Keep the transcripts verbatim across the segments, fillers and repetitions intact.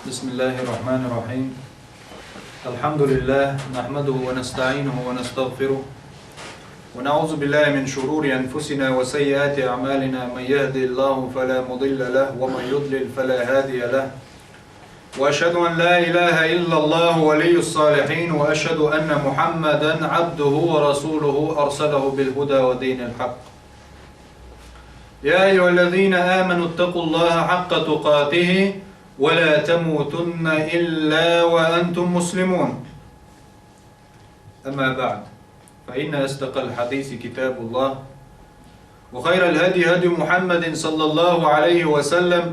بسم الله الرحمن الرحيم. الحمد لله، نحمده ونستعينه ونستغفره، ونعوذ بالله من شرور أنفسنا وسيئات أعمالنا. من يهد الله فلا مضل له، ومن يضلل فلا هادي له. وأشهد أن لا إله إلا الله ولي الصالحين، وأشهد أن محمدا عبده ورسوله أرسله بالهدى ودين الحق. يا أيها الذين آمنوا اتقوا الله حق تقاته ولا تموتن إلا وأنتم مسلمون. أما بعد، فإن أصدق الحديث كتاب الله، وخير الهدي هدي محمد صلى الله عليه وسلم،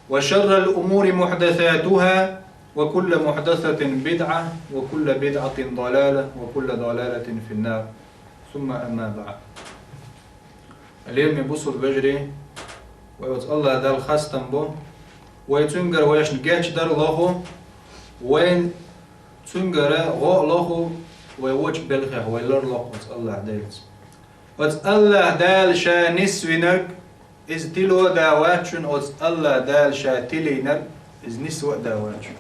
وشر الأمور محدثاتها، وكل محدثة بدعة، وكل بدعة ضلالة، وكل ضلالة في النار. ثم أما بعد. Лераме бусалба вежарий, вай оцу АллахӀ Далла хастам бо, вай цуьнгара вайшна гечдар лоху, вайн цуьнгара гӀо а лоху, вай вочу белхех вай лар лоху оцу АллахӀ Делаца. Оцу АллахӀ Дала ша нисвинарг, иза тило а да вац шуна, оцу АллахӀ Дала ша тилийнарг, иза нисво а да вац шуна.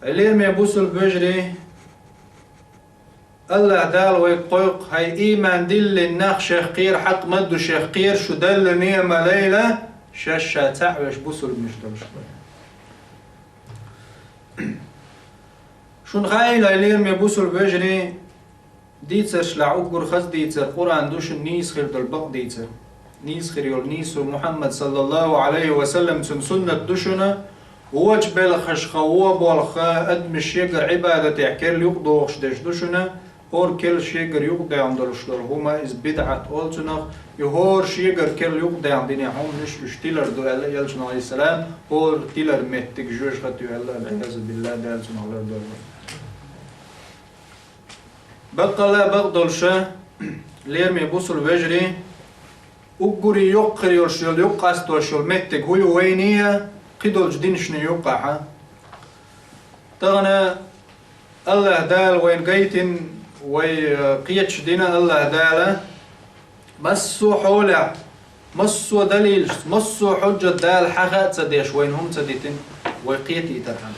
Лераме бусалба вежарий, АллахӀ Дала вайга кхойкху, хӀай ийман диллина нах, шех кхера хьакъ ма ду, шех кхера шу Далла неӀма лайла, шаьш ша цхьаъ веш бусалбанаш долуш. Шуна хаийла, лераме бусалба вежарий, дийцаршлахь уггар хаза дийцар Къуръан ду шуна, нийса хир долу бакъ дийцар. Нийса хир йолу нийсо Мухьаммад саллаллаху Ӏалайхи ва саллам, цуьнан суннат ду шуна, вочу белхашха, вон болхха, адамаш шегара Ӏибадатехь керла юкъадохуш дерш ду шуна, хӀора керла шегара юкъадаьхна долуш долу хӀума, иза бидӀат олу цунах, и хӀора шегара керла юкъадаьхна динехь хӀуманаш уьш тилар ду аьлла, элчано, Ӏалайхиссалам, хӀора тилар меттиг жоьжахати ю аьлла, валӀиязу биллахӀ, Дала цунах лардойла. Баккъалла бакъ долуша, лераме бусалба вежарий, уггаре йоккха хир йолуш йолу, юкъа къастош йолу меттиг хӀун ю вайна а, кхидолчу динашна юкъахь а. Тахана АллахӀ Дала вайна гайтина, вай, э, кхеташ дина АллахӀ Дала, массо а хьолехь, массо а далилашца, массо а хьуджат Дала хьаха а ца деш, вайна хӀума ца дитина, вай кхетийтархьама.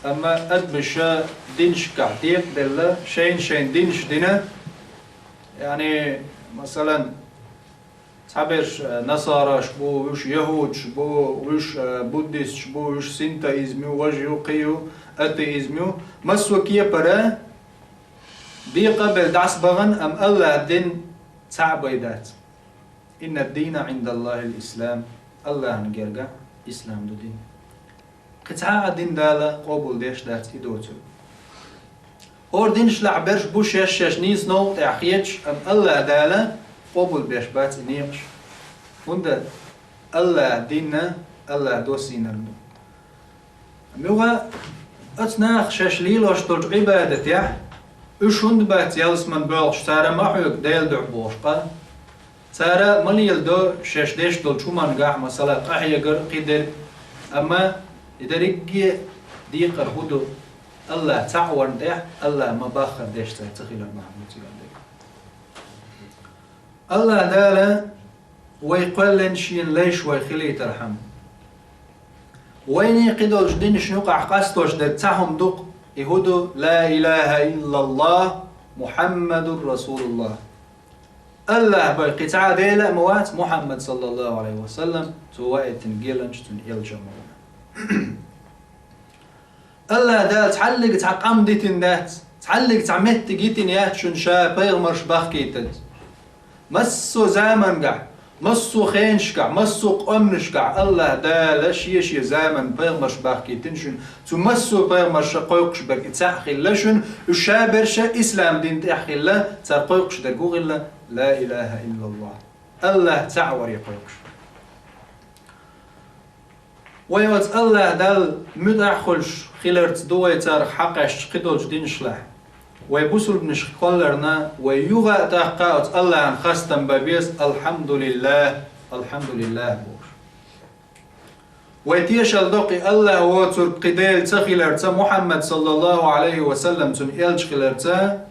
Амма адамаша динашкахь декъаделла, шайна-шайна динаш дина, яъни, масалан, цхьаберш, э, насараш бу, вуьш яхӀудаш бу, вуьш, э, буддисташ бу, вуьш синтоизм ю, важа ю, кхин ю, атеизм ю. Массо а кепара декъа а белла дӀасабахана, амма АллахӀ дин цхьаъ бен дац. Инна ад-дина Ӏиндаллахил ислам, АллахӀна гергахь ислам ду дин. Кхин цхьа а дин Дала къобалдеш дац и доцург. ХӀора динашлахь берш бу шаьш-шаьш нийса новкъа тӀехь хеташ, амма АллахӀ Дала къобалбеш бац и некъаш. ХӀунда АллахӀ дин а АллахӀ доссийнарг ду. Муьлха оцу наха шаьш лелош долчу Ӏибадатехь, уьш хӀунда бац ялсаман боьлхуш, цара ма хьоьгу Делан дуьхьа бохуш къа? Цара ма леладо шаьш деш долчу хӀумангахь, масала, къахьегар, кхидерг. Амма и дерриге а декхар хӀун ду? АллахӀ цхьаъ варна тӀехь, АллахӀ ма-баххара деш цара ца хилар бахьана ду цигахь дерг. АллахӀ Дала вай кхоьллина Шена лайш вай хилийтархьама. Вайна а кхидолчу динашна юкъахь къастош дерг цхьа хӀума ду-кх, и хӀун ду: ла илаха иллаллахӀ, Мухьаммадур расулуллахӀ. АллахӀ бен кхин цхьа а Дела а ма вац, Мухьаммад саллаллаху Ӏалайхи ва саллам, цо ваийтина геланча цуьнан элча а ма ву. АллахӀ Дала цхьаллиг цхьа къам дитина дац, цхьаллиг цхьа меттиг йитина яц шуна Ша пайхамарш бахкийтаза. Массо а замангахь, массо а хенашкахь, массо а къоманашкахь АллахӀ Дала Шен-Шен заман пайхамарш бахкийтина шуна. Цу массо а пайхамарша кхойкхуш берг и цхьаъ хилла шуна, уьш ша берш а ислам дин тӀехь хилла, цара кхойкхуш дерг хӀун хилла? Ла илаха иллаллахӀ. АллахӀ цхьаъ варе кхойкхуш. Вай оцу АллахӀ Далла муьтӀахь а хуьлуш хиларца ду вай царах хьакъаьсташ кхидолчу динашлахь. Вай бусулбанаш кхолларна, вай юха а тӀаккха а оцу АллахӀан хастам бан беза: «АлхьамдулиллахӀ, АлхьамдулиллахӀ», – бохуш. Вай тешалла до-кх и АллахӀ воцург кхин Дела ца хиларца, Мухьаммад, саллаллахӀу Ӏалайхи ва саллам, цуьнан элча хиларца.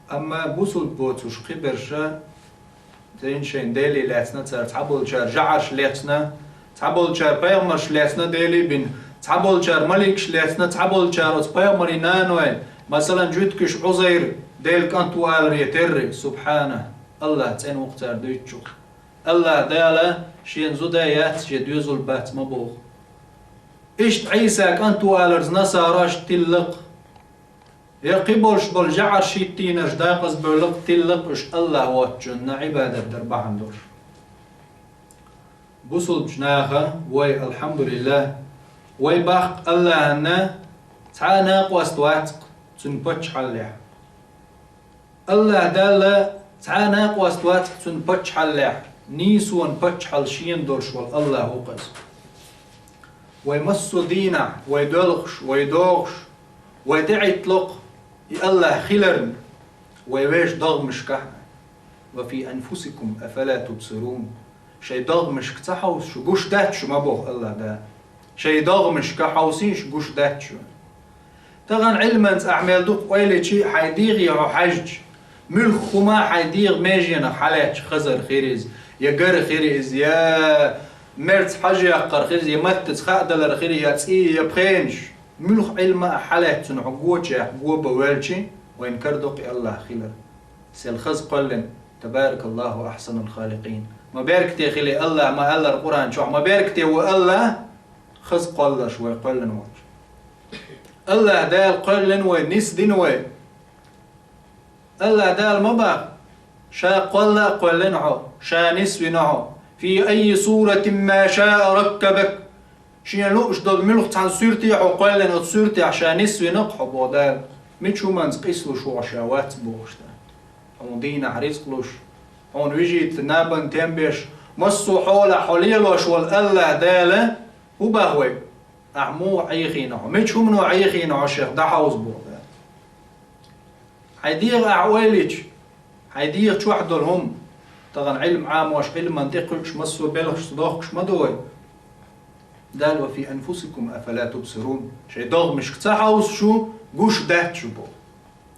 Амма бусулба боцуш кхиберша Царна шайн Дела лаьцна, цар цхьаболчар жӀараш лаьцна, цхьаболчар пайхамарш лаьцна Дела бина, цхьаболчар маликаш лаьцна, цхьаболчар оцу пайхамарийн наной, масалан, жуьгташ Ӏузайр Делан кӀант ву аларе терра, субхьана, АллахӀ цӀена ву-кх цар дуьйцучух. АллахӀ Дала шена зуда яц, шен доьзал бац ма боху. Иштта Ӏийса кӀант ву аларца насараш тилла-кх. Я кхин болуш болу жӀараш хӀиттийнарш дакъазбевлла-кх, тилла-кх уьш АллахӀ воцчунна Ӏибадат дар бахьана долуш. Бусулбачу наха вай, алхьамдулиллахӀ, вай баккха АллахӀана цхьа а накъост вац-кх Цуьнан паччахьаллехь. АллахӀ Далла цхьа а накъост вац-кх Цуьнан паччахьаллехь, нийсонан паччахьалла шена долуш волу АллахӀ ву-кх иза. Вай массо а дийнахь, вай доьлхуш, вай догӀуш, вай тӀеӀиттало-кх и АллахӀ хиларна, вай вешан догӀмашкахь а. «Ва фи анфусикум, афала тубсирун». Шайн догӀмашка ца хьовса шу, гуш дац шу ма боху АллахӀ Дала. Шайн догӀмашка хьовсийша, гуш дац шу. Тахана Ӏилманца ахь мел дукха ойла йича, хьайн дегӀе хьо хьаьжча, муьлхха хӀума хьайн дегӀан меженах хьалаьцча, хазар хир иза, я гар хир иза, я мерца хьажа яккхар хир иза, я маттаца хаадалар хир иза, я цӀий, я пхенаш. Муьлхха Ӏилма а хьалаьцна хьо гочех го бан воьлча, вайна карадо-кх и АллахӀ хилар. Сел хаза кхоьллина, табаракаллаху ахсанул халикъин. Ма беркате хили АллахӀ, ма аллара Къуръан чохь, ма беркате ву АллахӀ, хаза кхолларш вай кхоьллина волчу. АллахӀ Дала кхоьллина вай, нисдина вай. АллахӀ Дала ма баха, Ша кхолла а кхоьллина хьо, Ша нисвина хьо. «Фи айи суратин ма шаа раккабак». Шена лууш долу муьлхха цхьана суьрте хьо кхоьллина, оцу суьртехь Ша нисвина-кх хьо, боху Дала. Мича хӀуманца къийсалуш ву хьо Ша вац бохуш Дала? Хьуна дийнахь рицкъ луш, хьуна вижийтта набан тем беш, массо а хьолахь хьо лелош волу АллахӀ Дала хӀун баха вай? Ахь муха Ӏехийна хьо? Мича хӀумано Ӏехийна хьо шех дӀахьовза боху Дала? Хьайн дегӀан ахь ойла йича, хьайн дегӀан чохь долу хӀума, тахана Ӏилма Ӏамош, Ӏилман тӀе кхуьуш, массо а белхашца дохкуш ма ду вай. Дала: «Ва фи анфусикум афала тубсирун». Шайн догӀмашка ца хьовса шу, гуш дац шу боху.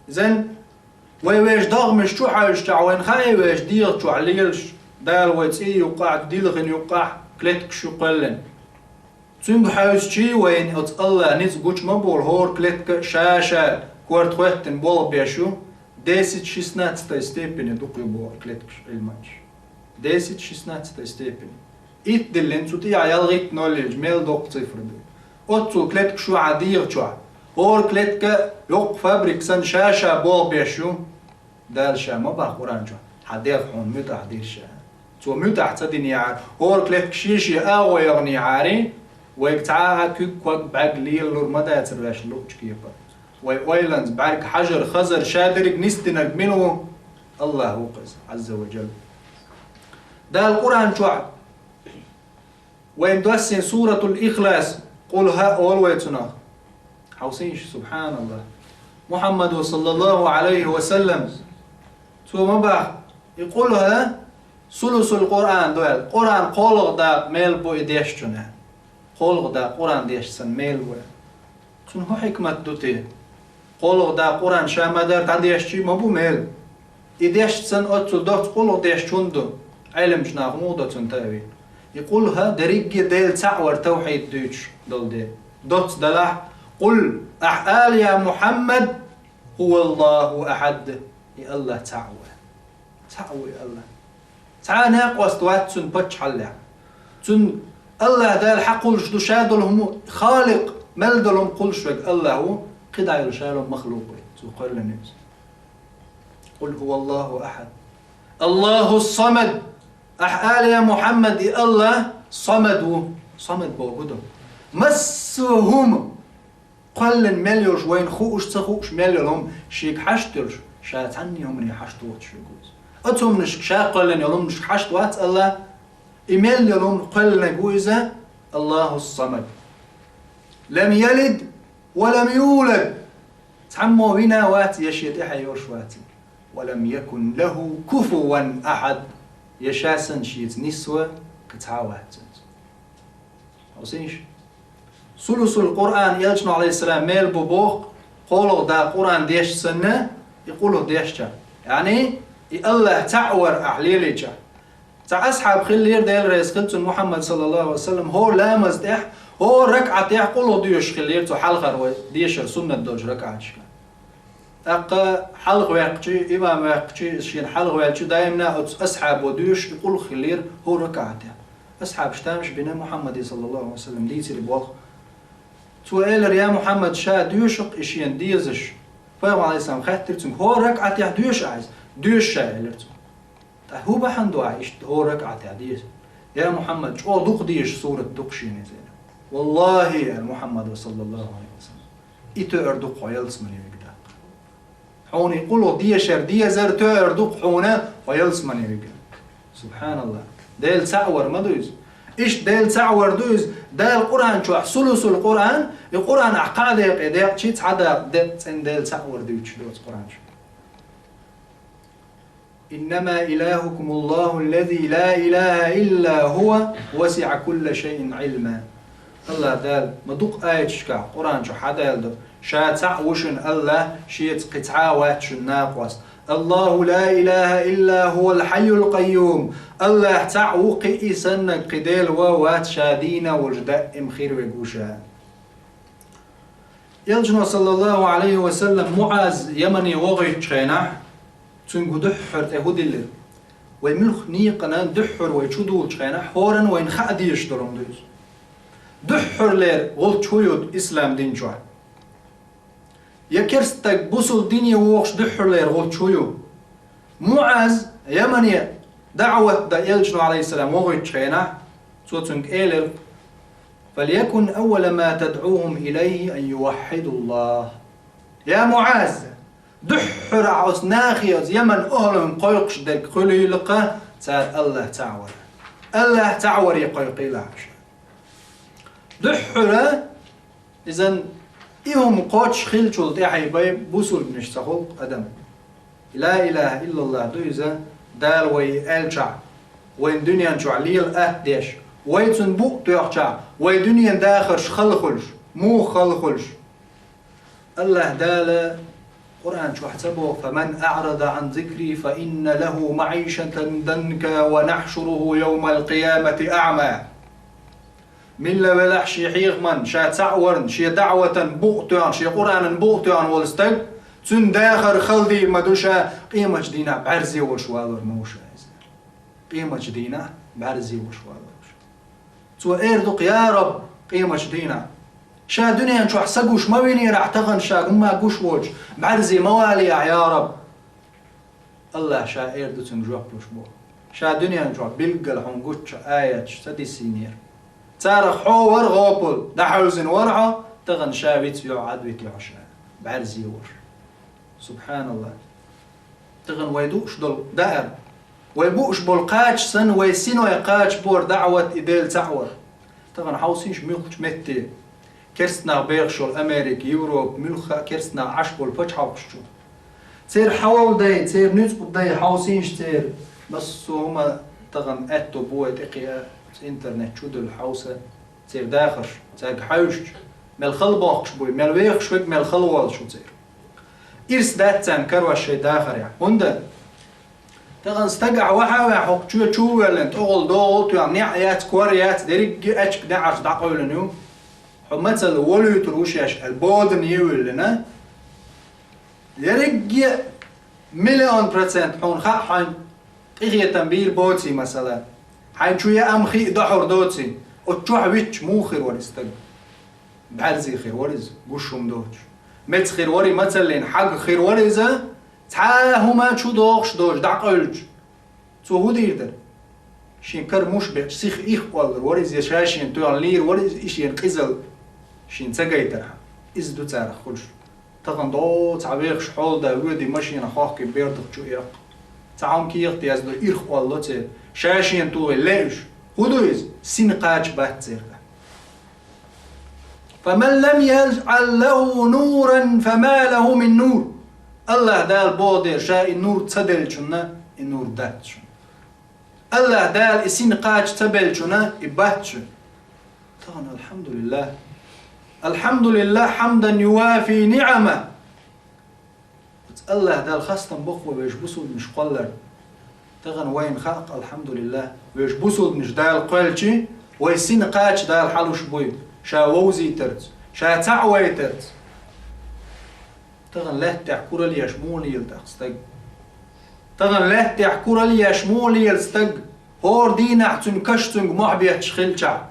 Изан, вай вешан догӀмаш чу хьаьвсичахь, вайна хаьий вешан дегӀан чохь лелаш, Дала вай цӀий юккъахь, дилхина юккъахь, клеткаш ю кхоьллина. Цуьнга хьаьвсичий вайна оцу АллахӀа ницкъ гучу ма боху, хӀора клетка а ша-ша корта хӀоьттина болх беш ю, десять-шестнадцатой степени дукха ю боху клеткаш Ӏилманчаш. Десять-шестнадцатой степени. Итт диллина, цу тӀехь ялхитта ноль йиллича, мел доккха цифра ду. Оццул клеткаш ю хьан дегӀан чохь. ХӀора клетка йоккха фабрика санна ша-ша болх беш ю. Дала Ша ма баха Къуръан чохь: «Хьан дегӀ хьуна муьтӀахь дира Ша». Цо муьтӀахь ца динехьара, хӀора клетка шен-шен агӀо яханехьара, вайга цхьа а куьг, ког, бӀаьрг лелалур ма дацара ваьшна луъучу кепара. Вай ойланца бӀаьрг хьажар, хазар, Ша дерриг нисдинарг мила ву? АллахӀ ву-кх иза, Ӏазза ва Джалла. Дала Къуръан чохь вайна доссийна Суратул Ихлас, Къулхьа олу вай цунах. Хьовсийша, субхьаналлахӀ. Мухьаммадо, саллаллаху Ӏалайхи ва саллам, цо ма баха, и Къулхьа сулусул Къуръан ду аьлла, Къуръан кхоалгӀа дакъа мел бу и дешчунна. КхоалгӀа дакъа Къуръан дешча санна мел бу аьлла. Цуьнан хӀун хьикмат ду те? КхоалгӀа дакъа Къуръан ша ма-дарра дӀадешча ма бу мел. И дешча санна оццул доцца Къулхьа дешча хӀунда ду? Ӏеламчу наха муха до цуьнан таъвил? И Къулхьа дерриге а Дела цхьаъ вар тавхьид дуьйцуш долу де. Доцца далахь: «Къул», ахь ала, я Мухьаммад: «ХӀуваллаху ахьад». И АллахӀ цхьаъ ву. Цхьаъ ву и АллахӀ. Цхьа а накъост вац Цуьнан паччахьаллехь. Цуьнан, АллахӀ Дала хьакхуллуш ду Ша долу хӀума, Халикъ, мел долу хӀума кхуллуш верг АллахӀ ву, кхидӀа йолу Ша йолу махлукъ ву, Цо кхоьллина иза. «Къул хӀуваллаху ахьад. АллахӀу ссамад». Ахь ала, я Мухьаммад, и АллахӀ Самад ву. Самад боху ду. Массо а хӀума, кхоьллина мел йолуш, вайна хууш, ца хууш мел йолу хӀума, Шега хьашт йолуш, Ша цхьанне хӀумане хьашт воцуш верг ву иза. Оцу хӀуманашка, Ша кхоьллина йолу хӀуманашка хьашт вац АллахӀ, и мел йолу хӀума кхоьллинарг ву иза АллахӀу ссамад. Лам ялид ва лам юлад. Цхьаммо вина а вац, я шен тӀаьхье йолуш вац. Ва лам якун лахӀу куфуван ахьад. Я Ша санна Шеца нисва кхин цхьа а вац цуьнца. Хьовсийша? Сулусул Къуръан, Элчано, Ӏалайхиссалам, мел бу боху, кхоалгӀа дакъа Къуръан дешча санна, и Къулхьа дешча. Яъни, и АллахӀ цхьаъ вар ахь лелийча. Цхьа асхьаб хиллера, Дела реза хилва цунна, Мухьаммад саллаллаху Ӏалайхи ва саллам, хӀора ламаз тӀехь, хӀора ракаӀат тӀехь къулхӀу доьшуш хиллера цо хьалхара вай дешара суннат долчу ракаӀаташка. ТӀаккха хьалха ваьккхича, имам ваьккхича, шена хьалха ваьлча, даимна оцу асхьабо доьшуш и къулхӀу хиллера хӀора ракаӀат тӀехь. Асхьабаш тамаш бина Мухьаммаде саллаллаху Ӏалайхи ва саллам дийцаре болх. Цо элира: «Я Мухьаммад, ша доьшу-кх и шена дезаш». Пайхамар Ӏалайхиссалам хаьттира цуьнга: «ХӀора ракаӀат тӀехь доьшу ахь иза?» «Доьшу ша», — элира цо. «Ткъа хӀун бахьана ду ахь иштта хӀора ракаӀат тӀехь деза?» «Я Мухьаммад, чӀогӀа дукха дезаш сурат ду-кх шена иза». «ВаллахӀи, — аьлла Мухьаммада саллаллаху Ӏалайхи ва саллам, — и тоьар ду-кх хьо ялсамане вига даккха». Хьуна и къулхӀу дешар дезар тоьар ду-кх хьуна хьо ялсамане вига. СубхьаналлахӀ. Дела цхьаъ вар ма ду иза. Иштта Дела цхьаъ вар ду иза. Дала Къуръан чохь сулусул Къуръан, и Къуръан ахь кхаа декъе декъчий, цхьа дакъа декъ цӀена Дела цхьаъ вар дуьйцуш доцу Къуръан чу. «إنما إلهكم الله الذي لا إله إلا هو وسع كل شيء علما». АллахӀ Дала ма дукха аяташкахь Къуръан чу хьадаьлла ду: «Ша цхьаъ ву шуна АллахӀ, Шеца кхин цхьа а вац шуна накъост. الله لا إله إلا هو الحي القيوم». АллахӀ цхьаъ ву, кхин и саннарг, кхин Дела ван вац, ша дийна волуш даим хир верг ву ша. Элчано, саллаллаху Ӏалайхи ва саллам, МуӀаз Ямане вогӀуьйтучу хенахь, цуьнга дуьххьара тӀе хӀун диллира? Вай муьлхха некъана дуьххьара вай чу дуьллучу хенахь, хӀоранна вайна хаа дезаш долу хӀума ду иза. Дуьххьарлера гӀулч хӀун ю ислам дин чохь? Я керста стаг бусул дине вогӀуш дуьххьарлера гӀулч хӀун ю? МуӀаз Ямане даӀват дан Элчано, Ӏалайхиссалам, вогӀуьйтучу хенахь, цо цуьнга элира: «فليكن أول ما تدعوهم إليه أن يوحدوا الله». Я МуӀаз, дуьххьара ахь оцу нахе, оцу Яман охӀлан кхойкхуш дерг хуьлийла-кх цара АллахӀ цхьаъ вар. АллахӀ цхьаъ варе кхойкхийла ахь уьш. Дуьххьара изан и хӀума кхоччуш хиллачул тӀаьхьа бай бусулбанаш ца хуьлу адам. Ла илаха иллаллах ду иза, Дала вай аьллачохь, вайн дуьнен чохь лела атта деш, вай цунна букъ тоьхчахь, вай дуьненан дахарш хала хуьлуш, муха хала хуьлуш. АллахӀ Дала Къуръан чохь ца боху: «فمن أعرض عن ذكري فإن له معيشة ضنكا ونحشره يوم القيامة أعمى». Милла велахь шен хьехаман, ша цхьаъ варна, шен даӀватан букъ тоьхна, шен Къуръанан букъ тоьхна волу стаг, цуьнан дахар хала дийр ма ду ша, къематчу дийнахь бӀаьрзе волуш валор ма ву ша иза. Къематчу дийнахь бӀаьрзе волуш валор ву ша. Цо эр ду-кх: «Я Раб, къематчу дийнахь, ша дуьнен чохь са гуш ма винера ахь, тахана ша хӀумма гуш воцуш, бӀаьрзе ма валий ахь, я Раб». АллахӀ ша эр ду цуьнга жоп луш боху. Ша дуьнен чохь билггал хьуна гуччу аяташ ца диссийнера. Царах хьо вара гӀопал, дӀахьаьвзина вара хьо, тахана ша виц йо, Ӏад вити хьо ша, бӀаьрзе вара. СубхьаналлахӀ. Тахана вай дууш долу даар, вай бууш болу кхача санна, вай синой кхача бора даӀват и Дела цхьаъ вара. Тахана хьовсийша муьлххачу метте, керста нах бехаш йолу Америка, Европа, муьлхха а керста нах Ӏаш болу пачхьалкхаш чу. Церан хьалал дай, церан нуьцкъа дай хьовсийша церан. Массо а хӀума тахана аьтто бу вай тӀекхиа, интернет чу дуьллу хьовса, церан дахарш, цаьрга хьаьвсича, мел хала бохкуш буй, мел вехаш верг, мел хала волуш ву церан. Ирс дац царна карош шайн дахарехь. ХӀунда? Тахана стагахь вахьа а ваьхьа, хӀокху чоь чу а воьллина, тӀехула догӀу а тоьхна, неӀ яц, кор яц, дерригге а аьчка неӀарш дӀакъевлина ю. Хьо мацалла волуьйтур ву шаьш аьлла, бодане а вуьллина. Ерригге а миллион процент хьуна хаьа хьайн къинхетам бийр боций, масала. Хьайн чу яа ам хи а дохьур доций. Оцу чохь витча муха хир вара и стаг? БӀаьрзе хир вара иза, гуш хӀума доцуш. Меца хир вара и мацаллин, хьагга хир вара иза, цхьа а хӀума чу догӀуш доцуш, дӀакъевлча. Цо хӀун дийр дара? Шен кара муш бечу сиха ирх оллур вара иза, я ша шена тоьхна лийр вара иза, и шена къизалла шена ца гайтархьама. Иза ду царах хуьлуш. Тахана догӀу цхьа вехаш хьолада воьдий машина хохкий бердах чу эккха. Цхьа хьуна кехат язду, ирх олло церан. Ша шена тухий ле уьш. ХӀун ду иза? Син кхача бац церан. «فمن لم يجعل له نورا فما له من نور». АллахӀ Дала боху дера, ша и нур ца деллачунна, и нур дац шуна. АллахӀ Дала и син кхача ца беллачунна, и бац шуна. Тахана, алхьамдулиллах. Алхьамдулиллах, хьамдан ювафи ниӀама. АллахӀ Далла хастам бо вай вешан бусулбанаш кхоллар. Тахана вайна хаьа, алхьамдулиллахӀ, вешан бусулбанаш Дала кхоьллича, вай сина кхача Дала хьалуш буй, ша вовзийтарца, ша цхьаъ вайтарца. Тахана лаьттахь курал еш муха лела тӀаккха стаг? Тахана лаьттахь курал еш муха лела стаг, хӀора дийнахь цуьнан каш цуьнга мохь бетташ хилчахь?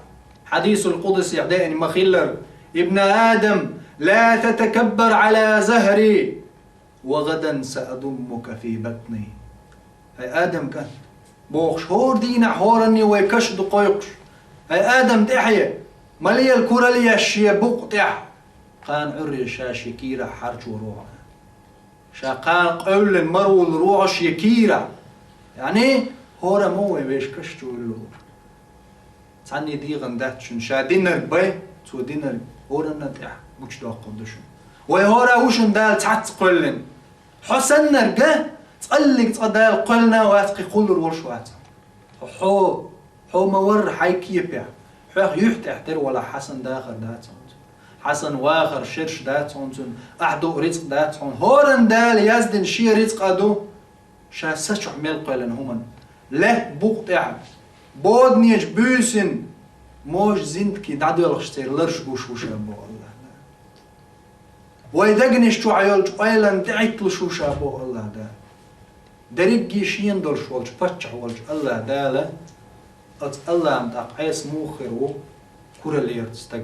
Хьадисул къудсехь деана ма-хиллара: «Ибн Адам, ла татакаббар Ӏала захри, ва гадан саадуммука фи батни». ХӀай Адам кӀант, бохуш, хӀора дийнахь хӀоранне вай каш ду кхойкхуш. ХӀай Адам тӀаьхье, ма лела курал еш шен букъа тӀехь, кхана Ӏуьйре ша шен кийрахь хьарчо рохьа. Ша кхана къевллина маре вуллур ву хьо шен кийрахь. Яъни, хӀора ма вай вешан каш чу вуьллур ву. Цхьанне дегӀан дац шуна, ша динарг бай, цо динарг хӀоранна тӀехь гучудоккхур ду шуна. Вай хӀора ву шуна Дала цхьацца кхоьллина. Хьо саннарг, цкъа а цкъа Дала кхоьллина вац, кхин кхуллур волуш вац. Хьо, хьо ма варра хьайн кепехь. Хьох юьхь тӀехь тера валахь, хьо санна дахар дац хьуна цуьнан. Хьо санна вахар шераш дац хьуна цуьнан. Ахь дуу рицкъ дац хьуна. ХӀоранна Дала яздина шен рицкъа ду. Ша са чохь мел кхоьллина хӀуманна, лаьтта букъа тӀехь, боданечу буьйсанна, можа зинтаке дӀадоьлхуш церан ларш гуш ву ша боху АллахӀ Дала. Вай дегнаш чохь йолчу ойланна тӀеӀитталуш ву ша боху АллахӀ Дала. Дерригге шена долуш волчу паччахь волчу АллахӀ Дала, оцу АллахӀна тӀаккха Ӏеса муха хир ву кураллерца стаг?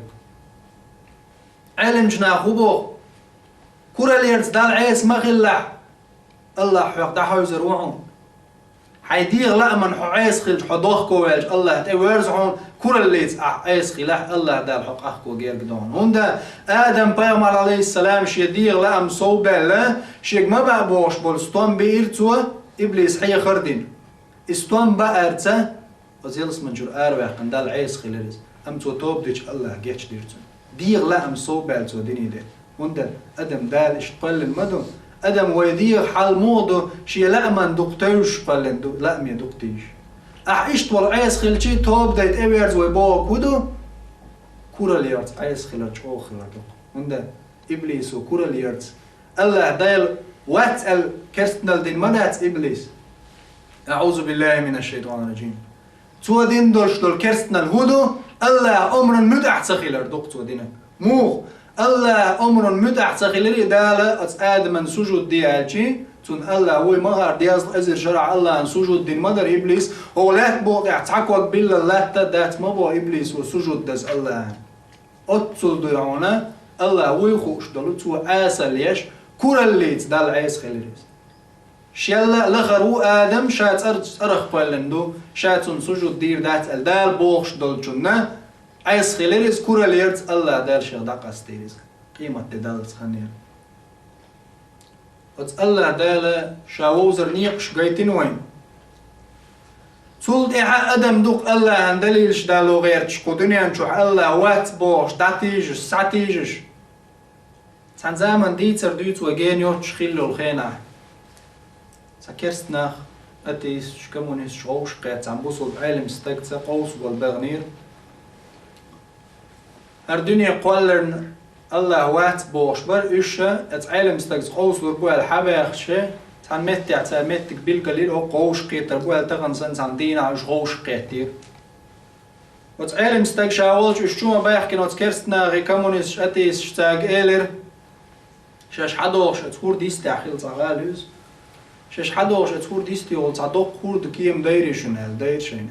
Ӏеламчу наха хӀун боху? Кураллерца Далла Ӏеса ма хилалахь, АллахӀ хьох дӀахьевзар ву хьуна. Хьайн дегӀан лааман хьо Ӏеса хилча, хьо дохко ваьлча, АллахӀ тӀевоьрзу хьуна, кураллица ахь Ӏеса хилахь, АллахӀ Дала хьо къахко герга ду хьуна. ХӀунда Адам-пайхамар, Ӏалайхиссалам, шен дегӀан лаам совбаьлла, шега ма баа бохуш болу стом биира цо, иблис хьехар а дина. И стом баарца, оцу ялсаманчуьра араваьккхина Далла Ӏеса хилира иза. Амма цо тоба дича, АллахӀа гечдира цунна. ДегӀан лаам совбаьлла цо динан де. ХӀунда Адам Дала иштта кхоьллина ма ду. Адам вай дегӀан хьал муха ду, шен лааман дукха тевжаш кхоьллина ду, лааме дукха тийжаш. Ахь иштта волу Ӏеса хилча, тоба дай тӀеверза вай бохург хӀун ду? Кураллерца Ӏеса хилар чӀогӀа хилар ду. ХӀунда иблисо кураллерца АллахӀ Дала вац аьлла керстанал дина ма дац иблис. АӀузу биллахӀи минаш-шайтӀанир-ражим. Цо дина долуш долу керстанал хӀун ду? АллахӀан омран муьтӀахь ца хилар ду-кх цо дина. Муха? АллахӀан омран муьтӀахь ца хилира и. Дала оцу Адаман сужуд де аьлча, цунна АллахӀа вуй ма хаьара, дезткъа эзар шарахь АллахӀан сужуд дина ма дара иблис, хӀокху лаьтта букъа тӀехь цхьа ког биллал латта дац ма боху иблисо сужуд даза АллахӀан. Оццул дуй хьуна, АллахӀа вуй хууш долу, цо Ӏесалла еш, кураллица Далла Ӏеса хилира иза. Шелла а лахара ву Адам, ша цӀар-, цӀарах кхоьллина ду, ша цунна сужуд дийр дац аьлла, Дала бохуш долчунна Ӏеса хилира иза, кураллерца АллахӀ Дала шех дӀакъастийра иза. Къематде даллалц хан яра. Оцу АллахӀ Дала ша вовзар некъаш гайтина вайна. Цул тӀаьхьа адам дукха АллахӀан далилаш дало гӀерташ кху дуьнен чохь АллахӀ вац бохуш, дӀатийжаш, схьатийжаш. Цхьана заман дийцар дуьйцу вай гена йоццуш хилла йолу хенахь. Цхьа керста нах, атеисташ, коммунисташ гӀовшах кхетта цхьана бусулба Ӏелам стагца къовсабала баьхнера. ХӀара дуьне кхолларна АллахӀ вац бохуш бара уьш, оцу Ӏелам стагца къовсалур бу аьлла хьабаьхча, цхьана меттехь цара меттиг билгалйира, хӀокху гӀовшах кхетар бу аьлла, тахана санна цхьана дийнахь уьш гӀовшах кхеттера. Оцу Ӏелам стаг ша волчу уьш чу ма баьхкина, оцу керста нахе, коммунисташ, атеисташ цаьрга элира: «Шаьш хьадогӀуш оцу хӀордан йистехь хилла цхьа гӀала ю иза. Шаьш хьадогӀуш оцу хӀордан йисте йолу цхьа доккха хӀордан кема дайрий шуна?» — аьлла, дайра шайна.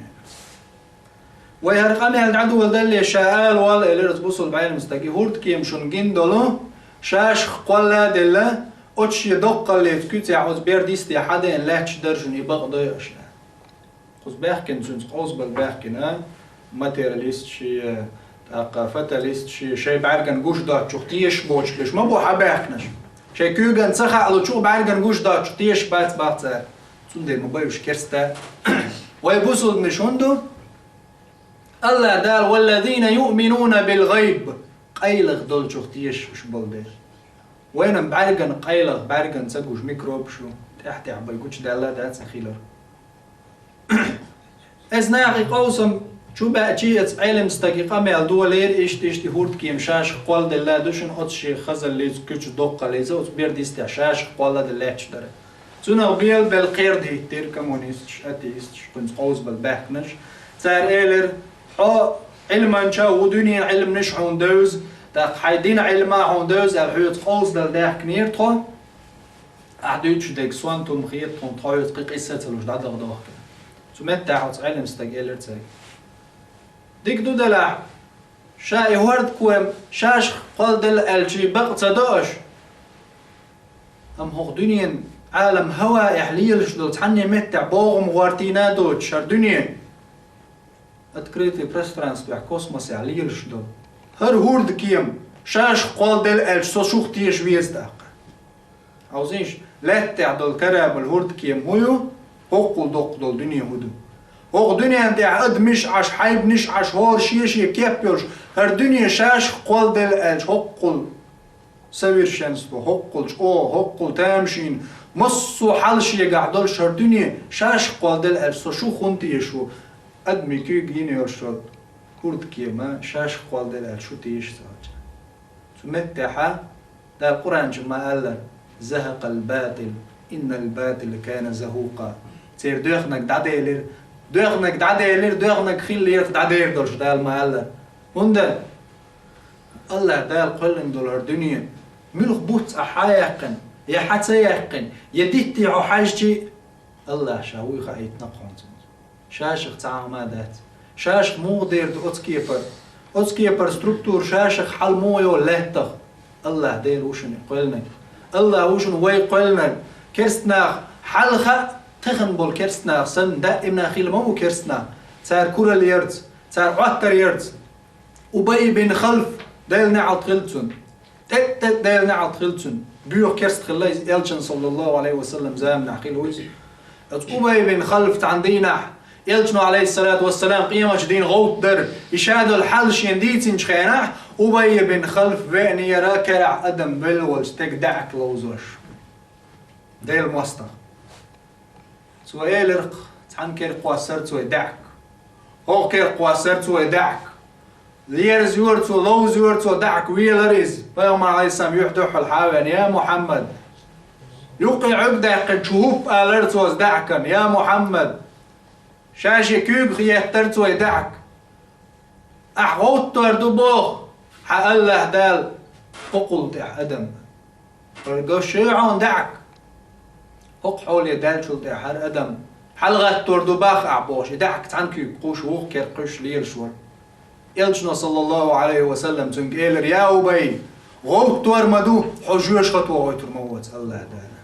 Вай хӀара къамел дӀадоладаллалц ша ала воллу, элира оцу бусулба Ӏелам стага, и хӀордан кема шуна гина долу, шашах кхолла а делла, оцу шен доккхаллица куьцехь оцу бердан йисте хьадеана лаьтташ дара шуна, и бакъ дой аша. Кхуза баьхкина, цуьнца къовсабала баьхкина, материалисташ, тӀаккха фаталисташ, шайн бӀаьргана гуш доцучух тешаш боцуш берш ма бу хьабаьхкинарш. Шайн куьйгана ца хаалучух бӀаьргана гуш доцучух тешаш бац бах цара. Цундела ма бай уьш керста. Вай бусулбанаш хӀунда ду? АллахӀ Дала: «Валлазина юъминуна билгӀайб», къайлаха долчух тешаш уьш болу дела. Вайна бӀаьргана къайлаха, бӀаьргана ца гуш микробаш ю, тӀаьхь-тӀаьхьа бай гучудаьлла дац и хилар. Эс нахе къовсам чу баьчи, эца Ӏелам стаг и къамел долийра, иштта-иштта и хӀордан кема шашах кхолладелла ду шуна, оцу шен хазаллица, куьцу доккхаллица, оцу бердан йистехь шашах кхолладелла лаьтташ дара. Цунах белабелла кхера диттира коммунисташ, атеисташ, кхунца къовсабала баьхкинарш. Цара элира: «Хьо Ӏилманча ва, дуьненан Ӏилманаш хьуна девза, тӀаккха хьайн дина Ӏилма хьуна девза», аьлла, хьоьца къовсадала даьхкинера тхо. Ахь дуьйцуш дерг сонта хӀума хета тхуна, тхо хьоьца кхин къийса ца луш дӀадахьа дохку. Цу меттехь оцу Ӏелам стага элира цаьрга: «Дика ду делахь, ша и хӀордкоам шашах кхолладелла аьлча бакъ ца до аша. Амма хӀокху дуьненан Ӏалам хӀаваэхь лелаш долу цхьанне меттехь богӀум гӀортийна а доцуш, хӀара дуьне, открытый пространствехь, космосехь лелаш долу хӀара хӀордкема шашах кхолладелла аьлча, со шух теша веза тӀаккха». Хьовзийша, лаьттахь долу корабль, хӀордкема хӀун ю, хӀоккхул доккха долу дуьне хӀун ду. ХӀокху дуьнен тӀехь адамаш Ӏаш, хьайбанаш Ӏаш, хӀора шен-шен кеп йолуш, хӀара дуьне шашах кхолладелла аьлча, хӀоккхул совершенство, хӀоккхул чӀогӀа, хӀоккхул тамашийна, массо а хьал шегахь долуш хӀара дуьне шашах кхолладелла аьлча, со шух хӀунда теша ву, адамийн куьйга йина йолуш йолу хӀордкема шашах кхолладелла аьлча, шу теша ца хилча. Цу меттехьа Дала Къуръан чу ма аьллара: «Захакъал батил, иннал батила кана захукъа». Церан доьхнарг дӀаделира, доьхнарг дӀаделира, доьхнарг хиллера дӀадер долуш, Дала ма аьллара. ХӀунда? АллахӀ Дала кхоьллина долу хӀара дуьне, муьлха буц ахь хьа яьккхина, я хьа ца яьккхина, я дитте хьо хьаьжчи, АллахӀа Ша вуй хаийтина кхунца. Шашах цхьа хӀума а дац. Шашах муха дер ду оцу кепара? Оцу кепара структура шашах хьал муха йолу лаьттах? АллахӀ Дела ву шуна и кхоьллинарг. АллахӀ ву шуна вай кхоьллинарг. Керстанах хьалха а, тахана болу керстанах санна, даимна хилла ма ву керстанах. Цара куралла ярца, цара Ӏоттар ярца. Убай бин Халф, Делан неӀалт хилла цунна. ТӀе-, тӀе-, Делан неӀалт хилла цунна. Боьха керста хилла иза Элчан, саллаллаху Ӏалайхи ва саллам, заманахь хилла ву иза. Оцу Убай бин Халф цхьана дийнахь, Элчано, Ӏалайхиссалату вассалам, къематчу дийнан гӀовттар, и ша долу хьал шена дийцинчу хенахь, Убай бин Халф веанера карахь адам велла волчу стеган даьӀахк ловзош. Делан мостагӀа. Цо элира-кх: «Цхьана кера кхоссара цо и даьӀахк. ХӀокху кера кхоссара цо и даьӀахк». Лерзайора цо, ловзайора цо, даьӀахк велара иза. Пайхамар, Ӏалайхиссалам, юьхь дуьххьал хьа а веана: «Я Мухьаммад!» Юккъе Ӏуьрг даьккхина, чу хӀуппа алара цо оцу даьӀахкана: «Я Мухьаммад!» Ша шен куьйгах еттара цо и даьӀахк. Ахь гӀовттор ду боху хьан АллахӀ Дала хӀокхул тӀехь адам. Вара гаш шайхьон даьӀахк. ХӀокху хьоле даьллачул тӀехь хӀара адам хьалагӀаттор ду боху ахь бохуш, и даьӀахк цхьана куьйга кхуьуш, вукху кера кхуьуш лелаш вара. Элчано, саллаллаху Ӏалайхи ва саллам, цуьнга элира: «Я Убай, гӀовттор ма ду, хьо жоьжахате вохуьйтур ма воцу АллахӀ Дала».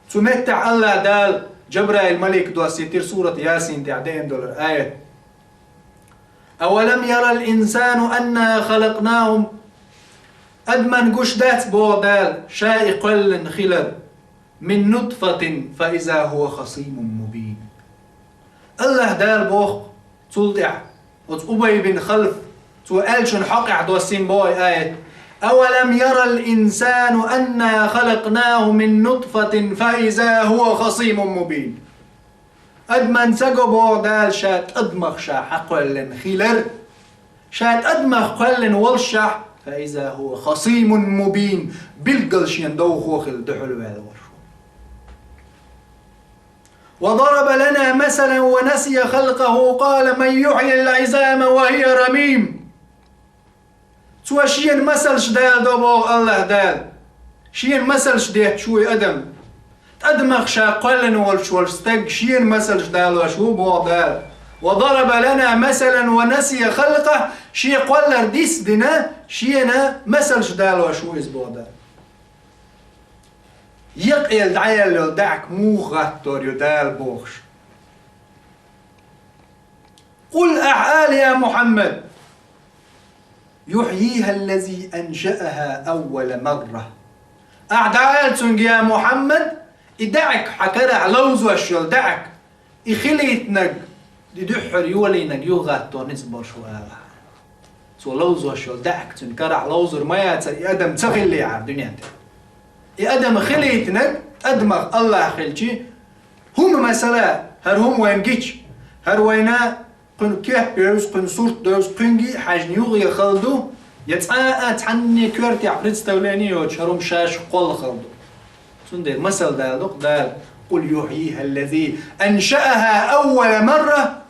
Цу меттехь АллахӀ Дала Джабраил малик доссийтира сурат Ясин тӀехь деана долу аят. «أولم ير الإنسان أنا خلقناه». Адамна гуш дац, боху Дала, ша и кхоьллина хилар, «من نطفة فإذا هو خصيم مبين». АллахӀ Дала боху, цул тӀаьхьа оцу Убай бин Халф, цо аьллачун хьокъехь доссийна боху и аят: «أولم ير الإنسان أنا خلقناه من نطفة فإذا هو خصيم مبين». Адамна ца го, боху Дала, ша тӀадамах ша хьакхоьллина хилар. Ша тӀадамах кхоьллина волушшехь, «فإذا هو خصيم مبين», билггал шена довхо хилла дуьхьал ваьлла волуш ву. «وضرب لنا مثلا ونسي خلقه قال من يحيي العظام وهي رميم». Цо шена масалш даладо, боху АллахӀ Дала. Шена масалш детташ ву и адам. ТӀадамах ша кхоьллина волуш волу стаг шена масалш далош ву, боху Дала. «وضرب لنا مثلا ونسي خلقه», шен кхоллар дис а дина, шена масалш далош ву иза, боху Дала. Екъаелла дӀаяьлла йолу даьӀахк муха гӀаттор ю Дала бохуш. «قل», ахь ала, я Мухьаммад: «يحييها الذي أنشأها أول مرة». Ахь дӀаала цуьнга, я Мухьаммад, и даьӀахк, хьан карахь ловзош йолу даьӀахк, и хилийтинарг, и дуьххьара йолийнарг юхагӀатто ницкъ болуш ву ала. Цо ловзош йолу даьӀахк цуьнан карахь ловзур ма яцара, и адам ца хиллехьара дуьнен тӀе. И адам хилийтинарг тӀадамах АллахӀ хилчи, хӀума масала, хӀара хӀума вайна гича, хӀара вайна кхуьнан кеп бевза, кхуьнан сурт девза, кхуьнга а хьаьжна юххе хала ду, я цкъа а цхьанне коьртехь представление йоцуш хӀара хӀума шаьш кхолла хала ду. Цундела масал дала ду-кх Дала: «قل يحييها الذي أنشأها أول مرة».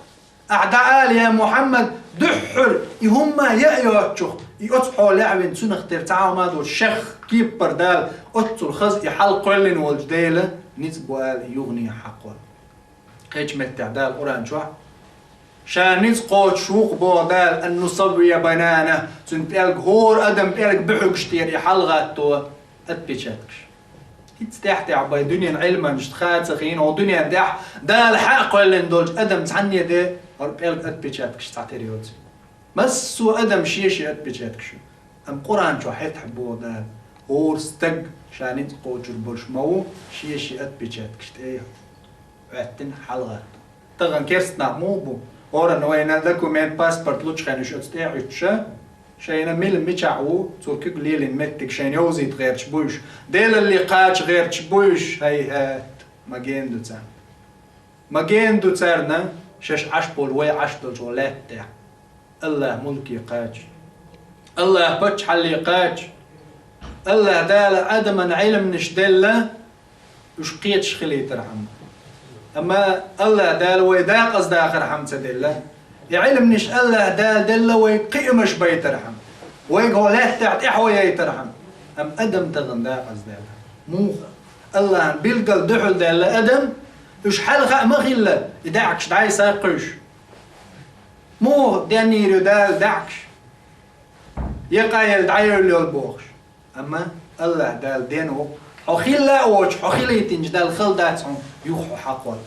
Ахьа дӀаала, я Мухьаммад, дуьххьара и хӀумма а йоцчух, и оцу хьолехь вина цунах тера цхьа хӀума а доцуш, шех кепара Дала оццул хаза и хьалакхоьллина волчу Дела ницкъ бу ала и юханехьа хьакхолла. Кхечу меттехь Дала Къуръан чохь: «Ша ницкъ кхочуш ву-кх, боху Дала, أن نسوي بنانه», цуьнан пӀелг, хӀора адам пӀелг буьхьигаш тӀера и хьалагӀатто отпечаткаш. ХӀинца тӀаьхь-тӀаьхьа бай дуьненан Ӏилманашна хаа ца хиъна, хӀокху дуьнен тӀехь Дала хьакхоьллина долчу адамна цхьанне а де хӀара пӀелг отпечаткаш цхьатера йоцу. Массо а адам шен-шен отпечаткаш ю. Амма Къуръан чохь хӀетахь боху Дала: «ХӀора стаг, ша ницкъ кхочур болуш ма ву, шен-шен отпечаткаш тӀе а хӀоьттина хьалагӀатто». Тахана керста нах муха бу? ХӀоранна вайна документ, паспорт лучу хенахь уьш оцу тӀе а Ӏуьттуш, шайна мила мичахь ву, цо куьг лелийна меттиг шайна йовзийта гӀерташ бу уьш, Делалле кхача гӀерташ бу уьш, хӀай-хӀай, ма гена ду царна. Ма гена ду царна шаьш Ӏаш болу, вай Ӏаш долчу лаьтта тӀехь. АллахӀ мулке кхача. АллахӀ паччахьалле кхача. АллахӀ Дала адаман Ӏилманаш делла, уьш кхеташ хилийтархьама. Амма АллахӀ Дала вай декъаза дахархьама ца делла. И Ӏилманаш АллахӀ Дала делла вайга кхиамаш байтархьама, вайга хӀокху лаьттахь тӀаьхьо яйтархьама. Амма адам тахана декъаза даьлла. Муха? АллахӀан билггал дуьхьал даьлла адам, уьш хьалха а ма хилла, и даьӀахкаш дӀасаккхуьйсуш. Муха денйийр ю Дала даьӀахкаш? Якъаелла дӀайолла йолу бохуш. Амма АллахӀ Дала ден ву, хьо хилла а воцуш, хьо хилийтинчу Далла хала дац хьуна юха хьо хьакхолла.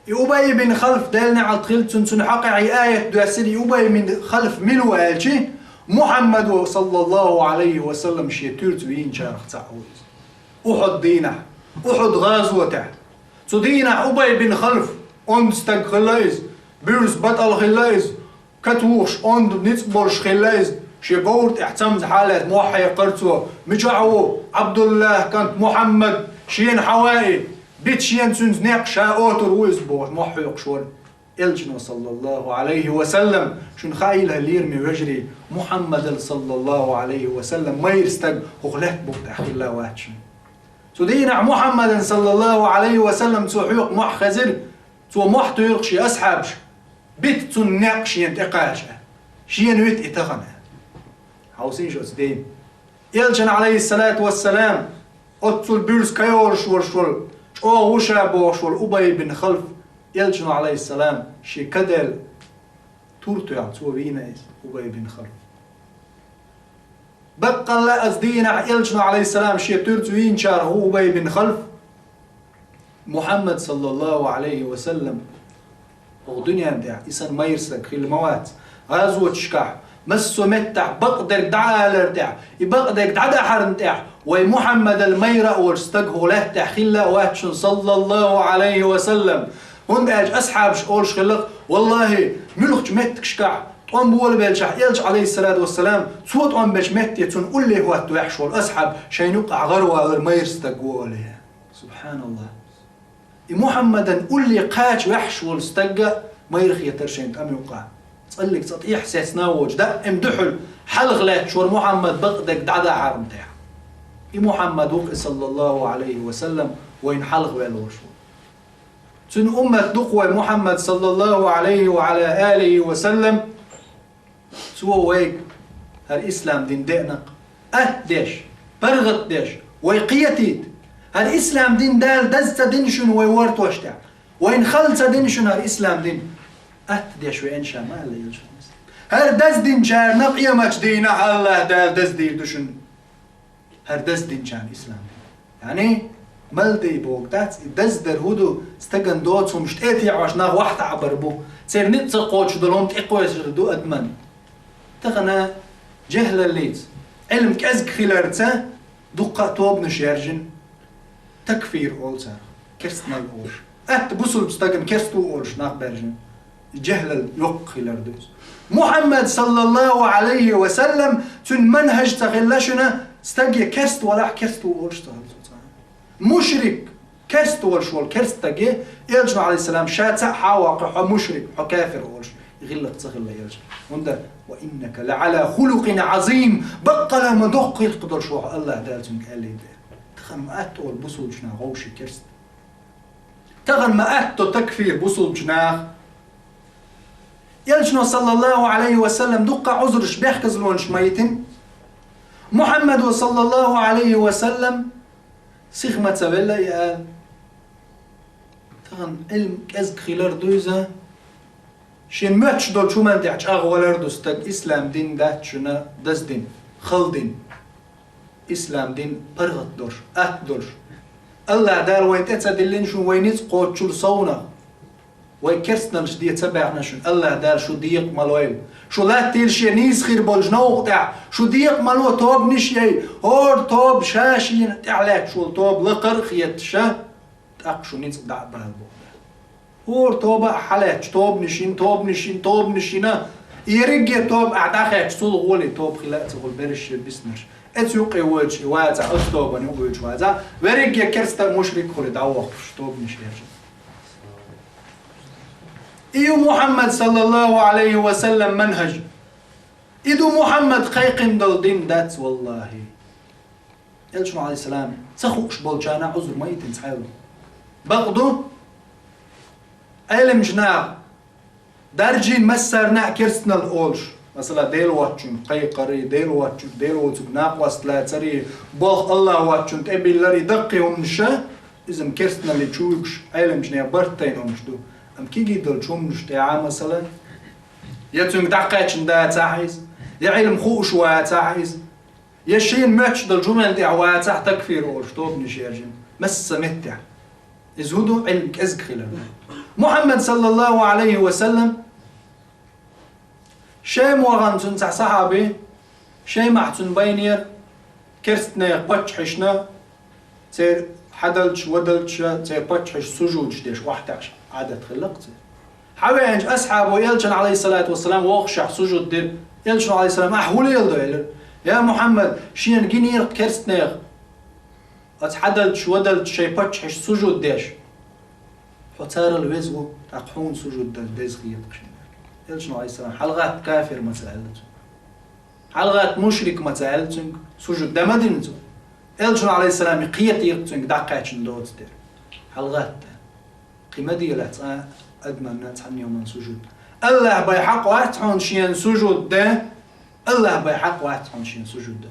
И Убай бин Халф, Делан неӀалт хилла цунна, цунна хьокъехь и аят доьссира, и Убай бин Халф мила ву аьлчи, Мухьаммад ву, саллаллаху Ӏалайхи ва саллам, шен туьрца вийначарах цхьаъ ву иза. Ухьуд дийнахь, Ухьуд гӀазотехь. Цу дийнахь Убай бин Халф онда стаг хилла иза, буьрса батӀал хилла иза, катухуш онда ницкъ болуш хилла иза, шен говра тӀехь цамза хьалаьцна мохь хьекхара цо: «Мичахь ву Ӏабдуллах кӀант Мухьаммад? Шена хьан ваий? Бита шена цуьнца некъ, ша отур ву иза», – бохуш, мохь хьоькхуш вара. Элчано, саллаллаху Ӏалайхи ва саллам, шуна хаийла, лераме вежарий, Мухьаммадал, саллаллаху Ӏалайхи ва саллам, майра стаг хӀокху лаьтта букъа тӀехь хилла вац шуна. Цу дийнахь Мухьаммадан, саллаллаху Ӏалайхи ва саллам, цо хьоькху мохь хезира, цо мохь туьйхира шен асхьабаш: «Бита цунна некъ шена тӀекхача, шена вита и тахана». Хьовсийша оцу ден. Элчан, Ӏалайхиссалату вассалам, оццул буьрса кайолуш волуш волу, чӀогӀа ву ша бохуш волу Убай бин Халф, Элчано, Ӏалайхиссалам, шен каделла тур тоьхна, цо вийна иза, Убай бин Халф. Баккъалла а оцу дийнахь Элчано, Ӏалайхиссалам, шен туьрца вийначарах ву Убай бин Халф. Мухьаммад, саллаллаху Ӏалайхи ва саллам, хӀокху дуьнен тӀехь и санна майра стаг хилла ма вац. ГӀазоташкахь, массо а меттехь бакъдерг дӀаалар тӀехь, и бакъдерг дӀадахьарна тӀехь, вай Мухьаммадал майра а волуш стаг хӀокху лаьттахь хилла а вац шуна, саллаллаху Ӏалайхи ва саллам. ХӀунда аьлча асхьабаш олуш хилла-кх: «Валлахи, муьлххачу меттигашкахь тӀом болабелчахь, Элча, Ӏалайхиссалату вассалам, цо тӀом бечу метте цунна улле хӀотта ваьхьаш волу асхьаб шайна юккъахь гӀаравалар майра стаг ву», – олий. СубхьаналлахӀ! И Мухьаммадан улле кхача ваьхьаш волу стагга майра хетара шайн тӀам юккъахь. ЦӀаллиг цӀа тӀехьа сецна а воцуш, даим дуьхьал хьалха лаьтташ вара Мухьаммад бакъдерг дӀадахьарна тӀехь. И Мухьаммад ву-кх и, саллаллаху Ӏалайхи ва саллам, вайна хьалха ваьлла волуш ву. Цуьнан уммат ду-кх вай Мухьаммад, саллаллаху Ӏалайхи ва Ӏала алихи ва саллам. Цо вайга хӀара ислам дин деана-кх, атта деш, паргӀат деш, вай кхетийта. ХӀара ислам дин Дала даза ца дина шуна вай вортош тӀехь, вайна хала ца дина шуна хӀара ислам дин, атта деш веана ша, ма аьлла Элчано. ХӀара даздинчарна къематчу дийнахь АллахӀ Дала даздийр ду шуна. ХӀара даздинчарна ислам. Яъни, мала дай бохург дац, и даздар хӀун ду, стагана доцу хӀумаш тӀе а теӀош нах вахьтаӀабар бу. Церан ницкъ ца кхочуш долу хӀума тӀекхоьссур ду адаман. Тахана жехӀлаллица, Ӏилма кӀезиг хиларца, дуккха а тобанаш яьржина, такфир олу царах, керстанал олуш. Атта бусулба стагана керста ву олуш нах баьржина. И жехӀлал йоккха хилар ду иза. Мухьаммад, саллаллаху Ӏалайхи ва саллам, цуьнан манхӀаж ца хилла шуна, стаг я керста валахь, керста ву олуш ца хилла цо цхьа. Мушрик, керста волуш волу керста стаг я, Элчано, Ӏалайхиссалам, ша цхьаъ хьа а воккхий, хьо мушрик, хьо кафир олуш, и гӀиллакх ца хилла Элчан. ХӀунда: «Ва иннака ла Ӏала хулукъин Ӏазим», баккъала ма доккха гӀиллакх долуш ву хьо, АллахӀ Дала цуьнга аьллий. Тахана ма атта олу бусулбачу наха вовшийн керста. Тахана ма атта до такфир бусулбачу наха. Элчано, саллаллаху Ӏалайхи ва саллам, дуккха Ӏузурш, бехказлонаш ма йитина. Мухьаммадо, саллаллаху Ӏалайхи ва саллам, сиха ма ца велла и ала. Тахана Ӏилма кӀезиг хилар ду иза. Шен моьттуш долчу хӀуманна тӀехь чӀагӀвалар ду стаг, ислам дин дац шуна даздина, хала дин. Ислам дин паргӀат долуш, атта долуш. АллахӀ Дала вайн тӀе ца диллина шуна вай ницкъ кхоччуш совнах. Вай керстаналлаш де ца баьхна шуна, АллахӀ Дала шу декъа ма лойла. Шу латтийла шен нийса хир болчу новкъа тӀехь, шу декъа ма ло, тобанаш яй, хӀора тоба ша шена тӀехь лаьтташ волу тоба лакхара а хеташ, тӀаккха шу ницкъ дӀа а бала боху. ХӀора тоба а хьалаьтташ, тобанаш йина, тобанаш йина, тобанаш йина, ерриге тоба ахь дӀахаьтташ, цул гӀоле тоба хила а ца хуьлу берриш шен биснарш. Эцу юккъе воьдуш и вацахь, оцу тобанна юкъа воьдуш вацахь, верриге керста а, мушрик а хуьлий дӀавохкуш, тобанаш еш. И ю Мухьаммад, саллаллаху Ӏалайхи ва саллам, манхӀаж. И ду Мухьаммад кхайкхина долу дин дац, валлахӀи. Элчано, Ӏалайхиссалам, ца хууш болчарна Ӏузур ма йитина цхьаьлла. Бакъ ду, Ӏеламчу наха даржийна массарна а керстаналла олуш, масала, Дела воцчунна кхайкхарий, Дела воцчунна, Дела воцург накъост лацарий, болх АллахӀ воцчунна тӀебилларий, даккхий хӀуманаш, иза-м керстаналле чу вуьгуш Ӏеламчу нехан барт тайна хӀуманаш ду. Амма кегий долчу хӀуманаш тӀехь, масала, я цуьнга дӀакхаьчна дацахь иза, я Ӏилма хууш вацахь иза, я шена моьттуш долчу хӀуманна тӀехь вацахь, такфир олуш тобанаш яьржина. Массо а меттехь. Иза хӀун ду? Ӏилма кӀезиг хилар. Мухьаммад, саллаллаху Ӏалайхи ва саллам, Шайма вахана цуьнан цхьа сахьаби, Шаймахь цуьнан байнера керстанех паччахьашна, церан хьадалча, вадалча, церан паччахьаш сужудаш деш охьатаьӀаш Ӏадат хилла-кх церан. Хьавеанчу асхьабо Элчанна, Ӏалайхиссалату вассалам, вохушехь сужуд дира. Элчано, Ӏалайхиссалам: «Ахь хӀун леладо?» — элира. «Я Мухьаммад, шена гинера-кх керстанех оцу хьадалча, вадалча шайн паччахьаш сужуд деш. Хьо царал веза ву, тӀаккха хьуна сужуд дан деза хета-кх шена». Элчано, Ӏалайхиссалам: «ХьалагӀатта кафир ма ца аьлла цуьнга. ХьалагӀатта мушрик ма ца аьлла цуьнга, сужуд дан ма дина цо». Элчано, Ӏалайхиссалам, кхетийра-кх цуьнга дӀакхаьчна доцу дера. ХьалагӀатта. Кхин ма делахь цкъа а адамна цхьана йоман сужуд. АллахӀ бен хьакъ вац хьуна шена сужуд дан, АллахӀ бен хьакъ вац хьуна шена сужуд дан.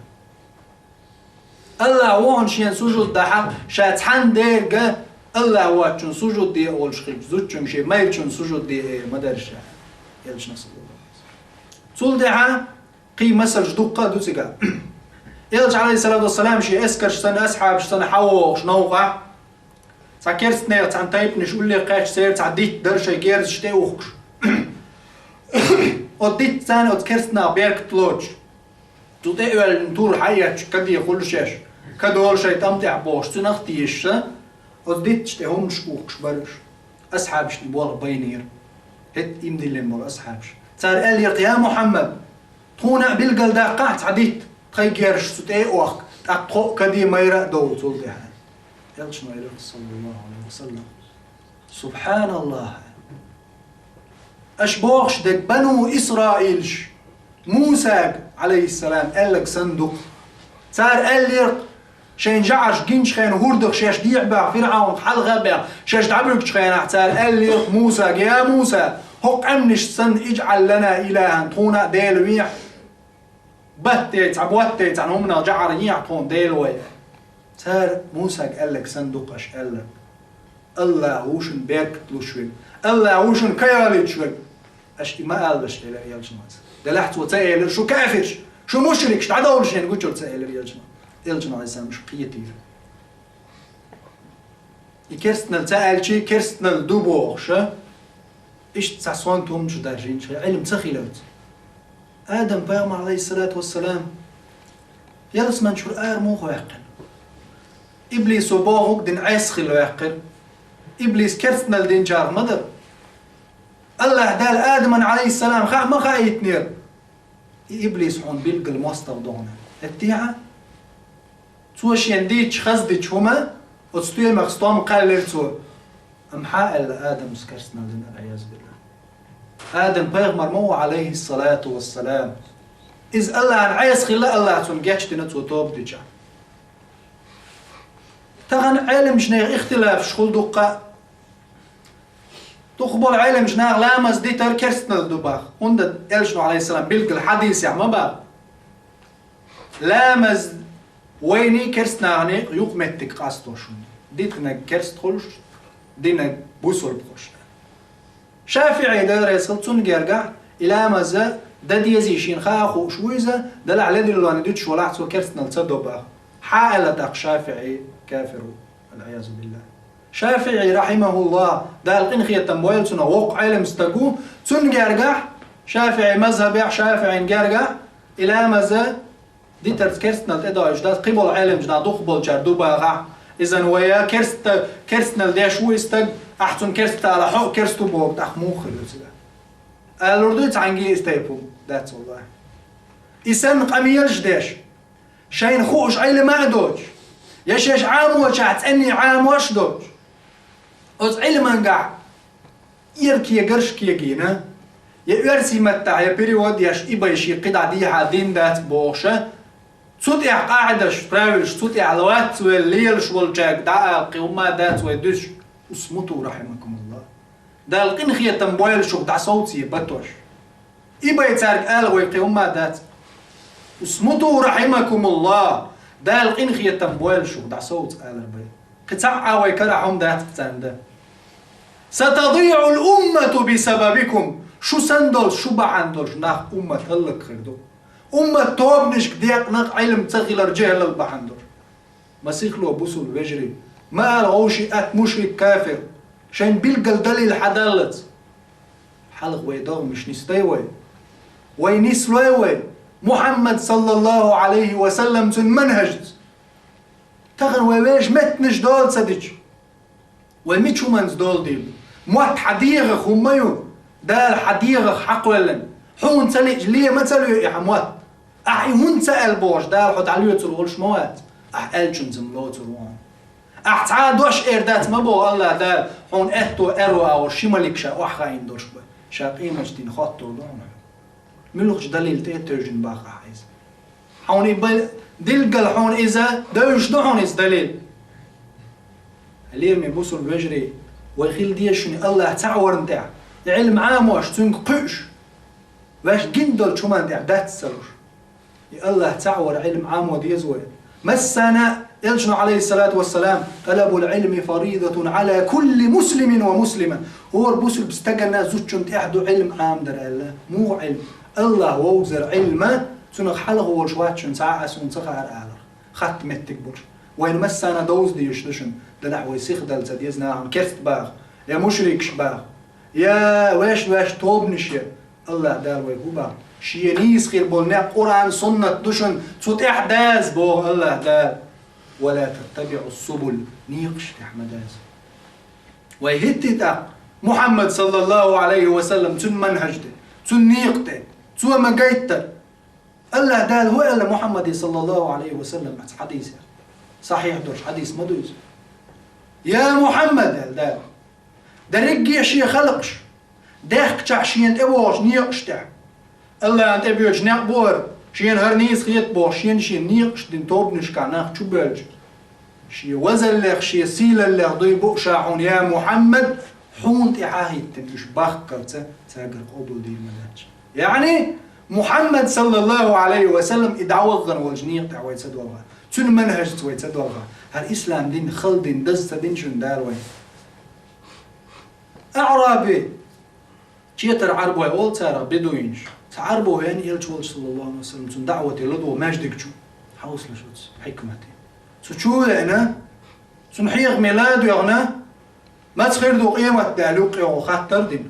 АллахӀ ву хьуна шена сужуд дан хьакъ, ша цхьана дерга АллахӀ воцчунна сужуд де олуш хилча, зудчунна, шен майрачунна сужуд де эр ма дара ша. Элчано, саллаллаху Ӏалайхи ва саллам. Цул тӀаьхьа кхин масалш дуккха а ду цигахь. Элча, Ӏалайхиссалату вассалам, шен эскарш санна, асхьабаш санна, хьавогӀуш новкъахь, цхьа керстанех цхьана тайпанаш улле кхаьчча, церан цхьа дитт дара шайн герзаш тӀе а ухкуш. Оцу диттаца оцу керстанаха беркат лоцуш, цу тӀе а оьллина тур хьаэцча, каде хуьлу шаьш, кадолу шайн тӀам тӀехь бохуш, цуьнах а тешаш, оцу дитташ тӀе хӀуманаш ухкуш бара уьш. Асхьабашна болх байнера. ХӀетта иман диллина болу асхьабаш. Цара аьллера-кх: «Я Мухьаммад, тхуна а билгалдаккхахьа цхьа дитт, тхайн герзаш цу тӀе а охка, тӀаккха тхо а каде, майра а довла цул тӀаьхьа». Элчано элира, саллаллаху Ӏалайхи ва саллам: «СубхьаналлахӀ! Аша бохуш дерг бану Исраилаш Мусага, Ӏалайхиссалам, аьлларг санна ду-кх. Цара аьллера-кх, шайн жӀараш гиначу хенахь, хӀордах шаьш дехьа баьхна, ФирӀавнах хьалха а баьхна, шаьш дӀабуьгучу хенахь, цара аьллера-кх Мусага: „Я Муса, хӀокху къаьмнашца санна, иджӀал лана илахӀан, тхуна а Дела вехьа. Батте цхьа, ботте цхьа хӀуманах жӀар ехьа тхуна Дела вай“». Цара Мусага аьлларг санна ду-кх аша аьлларг. АллахӀ ву шуна беркат луш верг. АллахӀ ву шуна кхайолуьйтуш верг. Аша и ма алалаш, элира Элчано. Делахь цо ца элира: «Шу кафирш, шу мушрикаш, дӀадовла шена гучура», ца элира Элчано. Элчано, Ӏалайхиссалам, уьш кхетийра. И керстаналла ца аьлча, керстаналла ду бохуш, а? Иштта цхьа сонта хӀуманаш даржийна, шайн Ӏилма ца хиларца. Адам-пайхамар, Ӏалайхиссалату вассалам, ялсамани чуьра ара муха ваьккхина? Иблисо бохург дина Ӏеса хилла ваьккхира. Иблис керстаналла динчарах ма дара. АллахӀ Дала Адамна, Ӏалайхиссалам, хаа ма хаийтинера и иблис хьуна билггал мостагӀа ду хьуна. ХӀеттехьа? Цо шена дийцича, хаза дича хӀума, оцу стоьмах стом кхаьллира цо. Амма хьан аьлла Адамас керстаналла дина, Ӏиязу биллахӀ? Адам-пайхамар ма ву, Ӏалайхиссалату вассалам. Иза АллахӀна Ӏеса хилла, АллахӀа цунна гечдина, цо тоба дича. Тахан Ӏеламчу нехан ихтилафаш хула дуккха а. Дукха болу Ӏеламчу наха ламаз дитар керстанал ду баха. ХӀунда аьлча, Ӏалайхиссалам, билггал хьадисехь ма баха. Ламаз вайний керстанахний юкъаметтиг къастош хӀума. Дитинарг керста хуьлуш, динарг бусулба хуьлуш. ШафиӀий, Дела реза хуьлда цунна, гергахь и ламаз дан дезий шена хаа хууш ву иза, делахь ледарлонна дуьтуш валахь, цо керстанал ца до баха. Хьан аьлла тӀаккха ШафиӀий кафир ву, валӀиязу биллахӀ. ШафиӀий, рахьимахуллахӀ, Дала къинхетам бойла цунах, воккха Ӏеламстаг ву, цунна гергахь, ШафиӀий мазхӀабехь, ШафиӀийна гергахь, и ламаз дитарца керстанал тӀедоуьйтуш дац, кхиболу Ӏеламчу наха дукхахболчара ду бахахь, иза вай керста-, керстанал деш ву и стаг, ахь цунна керста ала, хьо а керста ву боху, тӀаккха муха хир ю цигахь? Алур дуй цхьаьнгге и стайпа хӀума? Дац, валлахӀи. И санна къамелаш деш, шайна хууш Ӏилма а доцуш, я шаьш Ӏамочохь цӀенний Ӏамош а доцуш, оцу Ӏилмангахь эр кегарш кегийна, я оьрсийн маттахь, я перевод еш, и бай шен кхидӀа дехьа дин дац бохуша, цу тӀехь къаӀидаш, правилаш, цу тӀехь лац вай лелаш волчаьрга дӀаала кхин хӀума а дац вай дуьсуш, усмуту, рахьимакумуллахӀ. Дала къинхетам бойла шух, дӀасовце батош. И бай цаьрга ала вай кхин хӀума а дац. Усмуту, рахьимакумуллахӀ, Дала къинхетам бойла шух, дӀасовца алар бай. Кхин цхьаъ а вай карахь хӀума дац-кх царна дан. СатадиӀул уммату бисабабикум, шу санна долуш, шу бахьана долуш нах, уммат хӀаллакьхир ду. Уммат тобанашка декъна-кх Ӏилма ца хилар, жехӀлал бахьана долуш. Масихло, бусулба вежарий, ма ала вовшийн атта мушрик, кафир, шайн билггал далил хьадаллалц. Хьалха вай догӀмаш нисдай вай? Вай нислой вай Мухьаммад, саллаллахӀу Ӏалайхи ва саллам, цуьнан манхӀажца? Тахана вай вешан меттанаш дола ца дича, вай мича хӀуманца дола дийр ду? Мотт хьан дегӀах хӀума ма ю, Дала хьан дегӀах хьакхоьллина. Хьуна ца лиъча, ле ма ца лоь и хьан мотт. Ахь и хӀунда ца аьлла бохуш, Дала хьо дӀалоьцур волуш ма вац, ахь аьллачунца-м лоцур ву хьуна. Ахь цхьа а дош эр дац ма боху АллахӀ Дала, хьуна аьтто аьрру агӀор ши малик ша охьахаийна долуш бан, ша къематдийнахь хоттур ду хьуна. Муьлхачу далил тӀе а тевжина боху ахь иза? Хьуна и бал-, дилггал хьуна иза, девзаш ду хьуна иза далил? Лераме бусулба вежарий, вай хила деза шуна АллахӀ цхьаъ варна тӀехь, и Ӏилма Ӏамош, цуьнга кхуьуш, ваьш гина долчу хӀуманна тӀехь дац ца луш. И АллахӀ цхьаъ вар Ӏилма Ӏамо деза вай. Массана, элчано, Ӏалайхиссалату вассалам: «Талабул Ӏилми фаридатун Ӏала кулли муслимин ва муслима». ХӀора бусулба стагана, зудчунна тӀехь ду Ӏилма Ӏамадар аьлла. Муха Ӏилма? АллахӀ вовзар Ӏилма, цунах хьалха волуш вац шуна цхьа а, суна ца хаьара аларх. Хатта меттиг болуш. Вайна массарна довза дезаш ду шуна, делахь вай сиха дала ца деза нахана керста баха, я мушрикаш баха, я вешан-вешан тобанаш я. АллахӀ Дала вайга хӀун боху? Шен нийса хир болу некъ Къуръан, суннат ду шуна, цу тӀехь даза, боху АллахӀ Дала. «Ва ла таттабиӀу субул», некъаш тӀехь ма даза. Вай хӀиттий тӀаккха Мухьаммад, саллаллахӀу Ӏалайхи ва саллам, цуьнан манхӀаж тӀе, цуьнан некъа тӀе, цо ма гайттара? АллахӀ Дала хӀун аьлла Мухьаммаде, саллаллахӀу Ӏалайхи ва саллам, оцу хьадисехь? Сахьихь долуш хьадис ма ду иза? «Я Мухьаммад», аьлла Дала, дерриге а шен халкъаш даьхкичахь шена тӀевогӀучу некъаш тӀехь, АллахӀна тӀебоьдуш некъ бу хӀара, шена хӀара нийса хета бохуш, шен-шен некъаш дина тобанашкахь нах чубоьлча, шен вазаллех, шен сийлаллех дуй бу ша хьуна, я Мухьаммад, хьуна тӀаьхьахӀиттина уьш бахкалца, цаьргара къобалдийр ма дац. Яъни, Мухьаммад, саллаллахӀу Ӏалайхи ва саллам, и дӀавахана волчу некъа тӀехь вай ца долхьа, цуьнан манхӀажца вай ца долхьа, хӀара ислам дин хала дин даза ца дина шуна Дала вайна. АӀраби, четар Ӏарбой олу царах, бедуинаш. Цхьа Ӏарбо веана элча волчу, саллаллахӀу Ӏалайхи ва саллам, цуьнан даӀвате ладогӀа маьждиг чу, хьовсалаш оцу хьикмате. Цу чу а веана, цуьнан хьехаме ла а доьгӀна, маца хир ду къематде аьлла юккъехула хаттар а дина.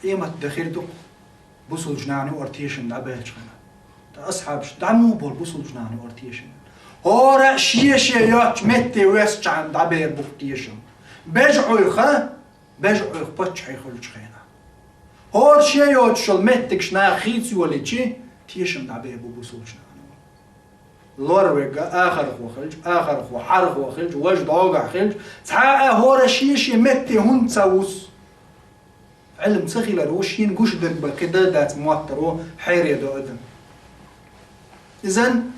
Къематде хир ду-кх бусулбачу нахана юкъара тешам дӀабаьллачу хенахь. Ткъа асхьабаш дӀа муха болу бусулбачу нахана юкъара тешам? ХӀора а шен-шен йоцучу метте воьссачхьана дӀабер бу-кх тешам. БежӀуьйха, бежӀуьйха паччахье хуьлучу хенахь. ХӀора шен йоцуш йолу меттигаш наха хийца йолийча, тешам дӀабер бу бусулбачу нахана юкъара. Лор вегга, ахархо хилча, ахархо, хьархо хилча, важа дӀогахь хилча, цхьа а хӀора шен-шен метте хӀунда ца вусу? Ӏилма ца хилар ву, шена гуш дерг бен кхин дан дац моттар ву, хьере до адам. Изан,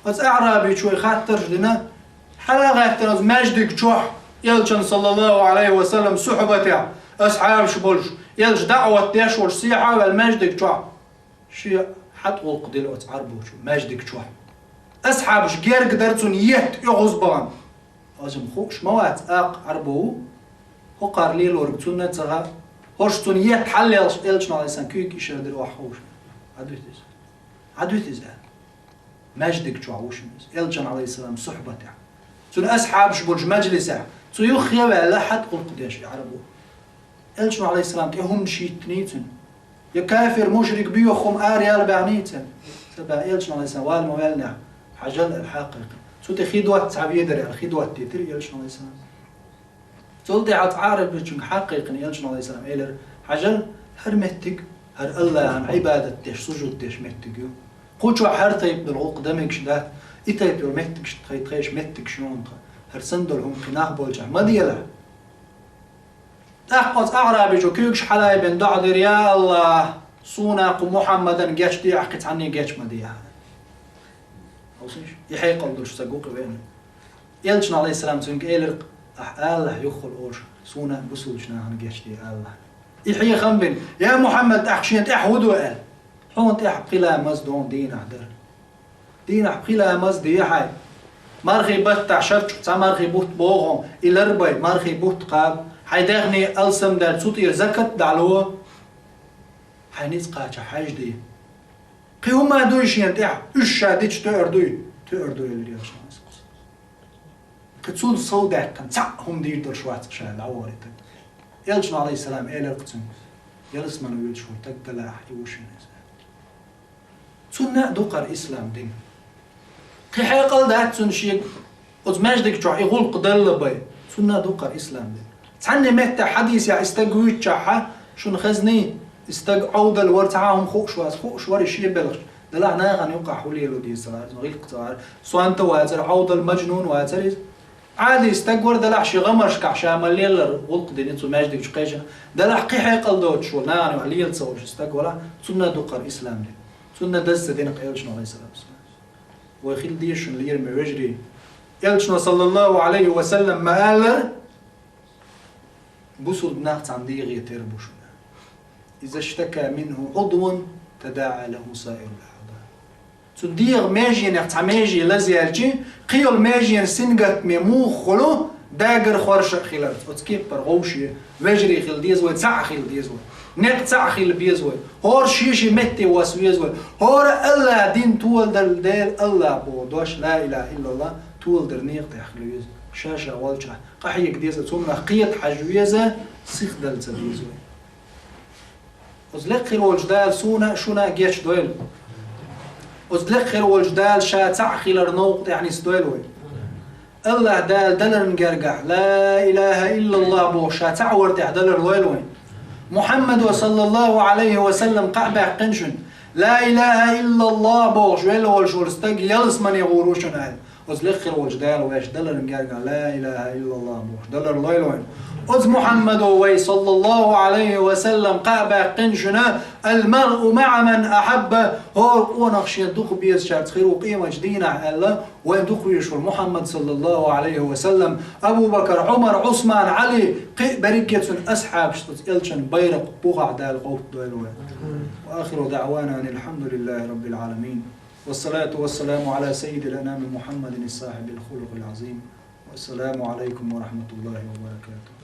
оцу аӀрабичо вай хаттарш дина, Хьалагӏаьттина оцу маьждиг чохь, Элчан, саллаллаху алейхи ва саллям, сухьбатехь, асхьабаш болуш, Элча даъват деш волуш, сехьа а ваьлла маьждиг чохь. Шен хьатӀа гӀуллакх дина оцу Ӏарбочо маьждиг чохь. Асхьабаш герга дара цунна етта оьгӀаз бахана. Оцу хууш ма вац, аккха Ӏарбо ву, хӀокхара лелориг цунна а ца хаьа, хӀорш цунна етта хьаллелаш Элчано, алейхиссалам, куьйга ишар дира охьахууш. Хьан дуьту иза? Хьан дуьту иза аьлла? Маьждиг чохь ву шуна иза, Элчан, алейхиссалам, сухьбатехь. Цуьнан асхьабаш болчу маьжлисехь, цу юххе а ваьлла, хьатӀа гӀуллакх деш и Ӏарбо. Элчано, алейхиссалам, тӀе хӀуманаш йиттиний цуьнан? Я кафир, мушрик, боьха хӀума ара яла баьхний цуьнан? Ца баьхна, Элчано, алейхиссалам, вала ма ваьллинехь, хьажал аьлла хьакхайкхина. Цу тӀе хи дотта цхьа ведар аьлла, хи доттийтира Элчано, алейхиссалам. Цул тӀаьхьа цхьа Ӏарбочуьнга хьакхайкхина Элчано, алейхиссалам, элира: «Хьажал, хӀара меттиг, хӀара Аллахьан Ӏибадат деш, сужуд деш меттиг ю. Кху чохь хӀара тайпа долу гӀуллакх дан мегаш дац, и тайпа йолу меттигаш тхай-, тхайша меттигаш ю хьуна тхан. ХӀара санна долу хӀума кхин нах болчохь ма делахь». ТӀаккха оцу аърабичо куьйгаш хьалаайбина доӀа дира: «Я Аллахь, суна кху Мухьаммадан гечдехьа, кхин цхьанне геч ма дехьа». Хьовсийша, и хьекъал долуш стаг ву кхин веана. Элчано, алейхиссалам, цуьнга элира: «Ахь алалахь юххехула олуш, суна а бусулбачу нахана гечде алалахь». И хьехам бина: «Я Мухьаммад, ахь шена тӀехь хӀун до?» – аьлла. «Хьуна тӀехь пхи ламаз до дийнахь дара». Дийнахь пхи ламаз де хьайн. Мархий баттахь шарчу цхьа мархий бутт боху, и ларбай, мархий бутт кхаба. Хьайн даьхни алсамдаьлла цу тӀера закат дӀало. Хьайн ницкъ кхача хьаьжде. Кхин хӀума дуй шена тӀехь, уьш ша дича тоьар дуй? Тоьар ду, элира Элчано. Кхин цунна сов даьккхина, цхьаъ хӀума дийр долуш вац ша дӀавахара таг. Элчано, алейхиссалам, элира цуьнга: «Ялсамане воьдуш волу таг далахь, и ву шуна иза». Цунна а ду кхара ислам дин. Кхин хьекъал дац цунна шега, оцу маьждиг чохь и гӀуллакх далла бай. Цунна а ду кхара ислам дин. Цхьанне меттехь хьадисехь и стаг вуьйцучохь, шуна хезний, и стаг Ӏовдал вара, цхьа хӀума хууш вац, хууш вара и шен белхаш. Делахь нахана юкъахь хӀун лело деза ца хаьара, гӀиллакх ца хаьара, сонта вацара, Ӏовдал, мажнун вацара иза. Ӏади стаг вара, делахь шен гӀамаршкахь ша ма-леллара гӀуллакх дина цу маьждиг чу кхечина. Делахь кхин хьекъал доцуш волу, нахана юкъахь лела ца волуш стаг валахь, цунна а ду кхара ислам дин. Цунна даза ца дина кхин Элчано, алейхиссалату вассалам. Вай хила деза шуна, лераме вежарий. Элчано, саллаллаху алейхи ва саллам, ма-аллара: «Бусулба нах цхьана дегӀе тера бу шуна. Иза штака минху Ӏудвун, тадаӀа лаху саирул аӀда». Цу дегӀан меженех цхьа меже лазаелчи, кхин йолу меженан сингаттаме муха хуьлу, дагар хорша а хиларца. Оцу кеппара гӀовше, вежарий хила деза вай, цхьаъ хила деза вай. Некъ цхьаъ хила беза вай. ХӀора шен-шен метте васа веза вай. ХӀора Аллахь дин толадала Дела Аллахь боху дош, ла илаха иллаллахь, толадара некъа тӀехь хила веза. Ша-ша волчохь къахьега деза, цунах кхета хьажа веза, сихдала ца деза вай. Оцу лекха хир волчу Дала суна а, шуна а гечдойла. Оцу лекха хир волчу Дала ша цхьаъ хилар новкъа тӀехь нисдойла вай. Аллахь Дала даларна гергахь, ла илаха иллаллахь бохуш ша цхьаъ вар тӀехь далар лойла вайн. Мухьаммадо, саллаллаху алейхи ва саллам, кхаъ баьккхина шуна, ла илаха иллаллахь бохуш велла волуш волу стаг ялсамане гӀур ву шуна аьлла. Оцу лекха хир волчу Дала вайша даларна гергахь, ла илаха иллаллахь бохуш далар лойла вайн. Оцу Мухьаммадо вай, саллаллаху алейхи ва саллам, кхаъ баьккхина шуна, «Ал-маръу маӀа ман ахьабба», хӀора къонах шен дукха безачаьрца хир ву къематчу дийнахь аьлла, вайн дукха везаш волу Мухьаммад, саллаллаху алейхи ва саллам, Абу Бакар, Ӏумар, Ӏусман, Ӏали, кхин а берриге цуьнан асхьабаш оцу Элчан байракх бухахь Дала къовттадойла вай. Ва ахиру даъвана анил хьамдулиллахи раббил Ӏаламин. Вассалату вассаламу Ӏала саййидил анами Мухьаммадин сахьибил хулукъил Ӏазим. Вассаламу Ӏалайкум ва рахматуллахи ва баракатух.